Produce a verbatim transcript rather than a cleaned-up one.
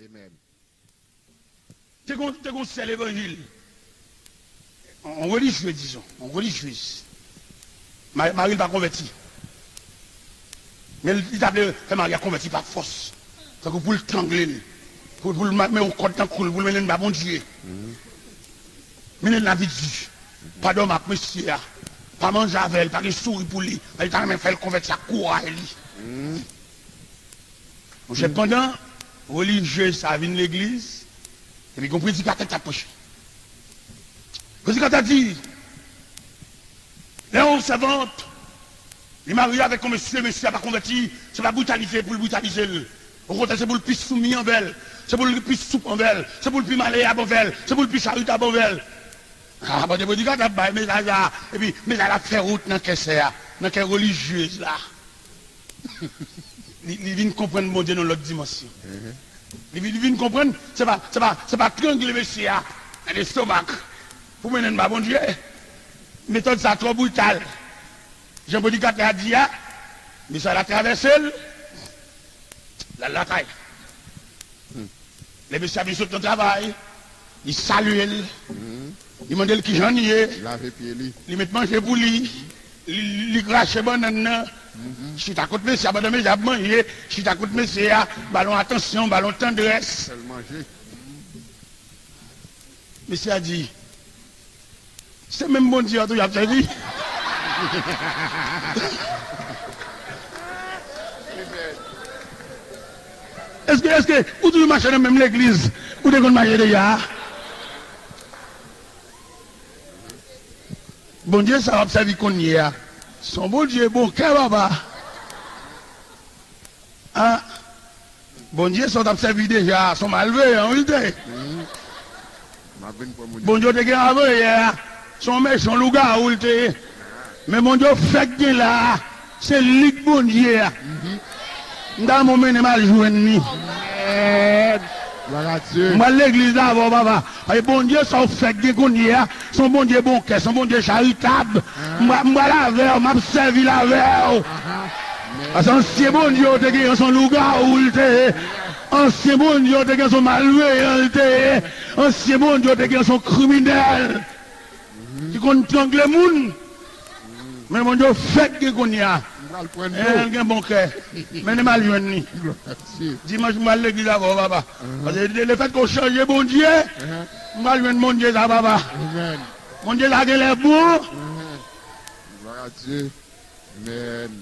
Amen. Te gon, te gon sè levanjil. On relijye, dizon, on relijyez. Ma-, mari l pa konvèti. Men li ta vle fè mari a konvèti pa fòs. Tankou pou l trangle l. Pou, pou l ma-, met yon kòd nan kou l, pou l mennen l ba Bondye. Mennen l nan vi di. Pa dòmi ak mesye a. Pa manje avè l, pa gen souri pou li. Men li ta renmen fè l konvèti ak kouray li. Monchè, pandan relijye sa a vin legliz, epi gon predikatè k t ap preche. Predikatè a di, lè yon sèvant, li marye avèk yon mesye, mesye a pa konvèti, se pa britalite pou l britalize l. Okontrè, se pou l pi soumi anvè l, se pou l pi soup anvè l, se pou l pi maleyab anvè l, se pou l pi charitab anvè l. Ah, bon, predikatè ap bay mesaj la, epi mesaj la ap fè wout nan kè sè a, nan kè relijyez la. Li, li vin konprann Bondye nan lòt dimansyon. Li vin, li vin konprann, se pa, se pa, se pa trangle mesye a nan lestomak pou mennen l ba Bondye. Metòd sa twò brital. Jan predikatè a di a, mesye a travèse l, l al lakay. Lè mesye a vin sot nan travay, li salye l, li mande l kijan l ye, li lave pye li, li met manje pou li, li, li krache bannann nan, chita kot mesye a pandan mesye a ap manje, chita kot mesye a, ba l yon atansyon, ba l yon tandrès. Fè l manje. Mesye a di, se menm Bondye a tou y ap sèvi. Èske, èske ou toujou mache nan menm legliz ou te konn mache deja a? Bondye sa w ap sèvi kounye a, se yon Bondye bon kè, papa. Ah, Bondye sa w t ap sèvi deja a, se yon malveyan wi l te ye. Bondye w te gen avanyè a, se yon mechan lougawou l te ye. Men Bondye w fèk gen la a, se li k Bondye a. M ta renmen w mennen m al jwenn li. Glwa a Dye. M pral legliz la avè w, papa. Paske Bondye sa w fèk gen kounye a, se yon Bondye bon kè, se yon Bondye charitab. M pra-, m pral avè w, m ap sèvi l avè w. Paske ansyen Bondye w te genyen, se yon lougawou l te ye. Ansyen Bondye w te genyen, se yon malveyan l te ye. Ansyen Bondye w te genyen, se yon kriminèl ki konn trangle moun. Men Bondye w fèk gen kounye a. M pral pran l. L gen bon kè. Mennen m al jwenn li. Glwa a Dye. Dimanch m pral legliz avè w, papa. Paske lefètke w chanje Bondye, m pral jwenn Bondye sa, papa. Amèn. Bondye sa genlè bon. Glwa a Dye. Amèn.